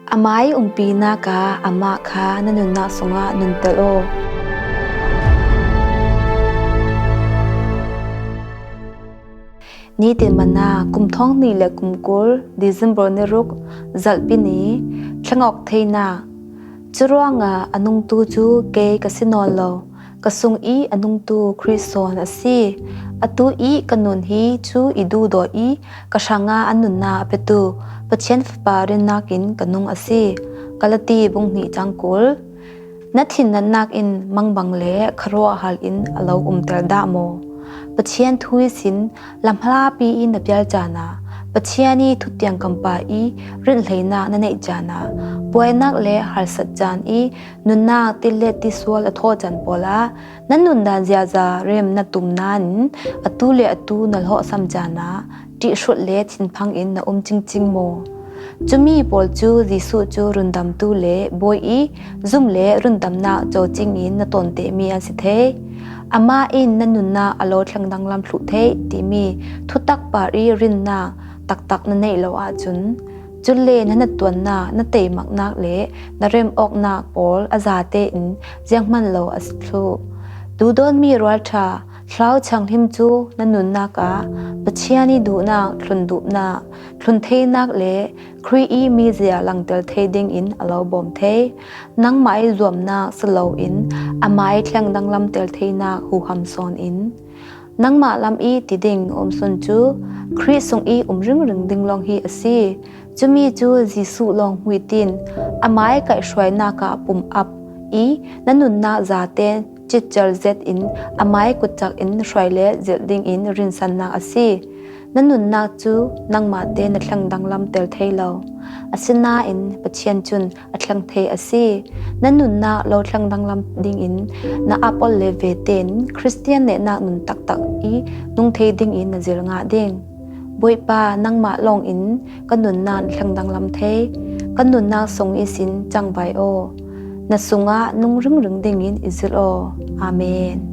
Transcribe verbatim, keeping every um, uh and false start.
Amah ii umpinak ah amah kha na nunnak sungah nuntel aw. Nitin Manna, kum thawng hnih le kum kul, December ni ruk, Zalpi ni. Thleng awk theinak. Curuangah a nungtu cu kei ka si nawn lo, ka sung i a nungtu Khrih sawn a si. Atu i ka nun hi cu i duhdaw i ka hrangah a nunnak a petu Pathian Fapa rinnak in ka nung a si. Galati bung hnih cang kul. Na thin natnak in mangbang le khuaruahhar in a lo umter dah maw? Pathian thu ihsin lam hlapi i na pial caan ah, Pathian i thutiang kampa i rinhleinak na neih caan ah, buainak le harsat caan i nunnak tilet tisual a thawh caan pawl ah na nundan ziaza rem na tum nain atu le atu na hlawhsam caan ah ṭihhrulh le thinphang in na um cingcing maw? Cumi pawl cu Jesuh cu rundamtu le bawi i zum le rundamnak cocing in na tawntehmi an si thei. Amah in na nunnak a lo thleng danglam thluh thei timi thutak par i rinnak taktak na neih lo ahcun, cule na hnaṭuannak, na teimaknak le na rem awknak pawl a zate in zianghman lo a si thluh. Duhdawtmi rualṭha, Thlarau Thianghlim cu na nunnak ah Pathian i duhnak, thlun duhnak, thlun theinak le Khrih i mizia langter thei dingin a lo bawm thei. Nangmah i zuamnak si loin amah i thleng danglamter theinak huham sawn in. Nangmah lam i ti ding um sun cu Khrih sung i um ringring ding lawng hi a si. Cumi cu Jesuh lawng hmuitin amah i kaihhruainak ah pumh ap i na nunnak zate citcer zet in amah i kutcak in hruai le zilh dingin rinsannak a si. Na nunnak cu nangmah te na thleng danglamter thei lo. Asinain Pathian cun a thleng thei a si. Na nunnak lo thleng danglam dingin na ap ol le ve tein Khristian nehnak nun taktak i nung thei dingin na zir ngah ding. Bawipa, nangmah lawngin ka nunnak na thleng danglam thei. Ka nunnak sung ihsin cangvai aw. Na sungah nung ringring dingin i zilh aw. Amen.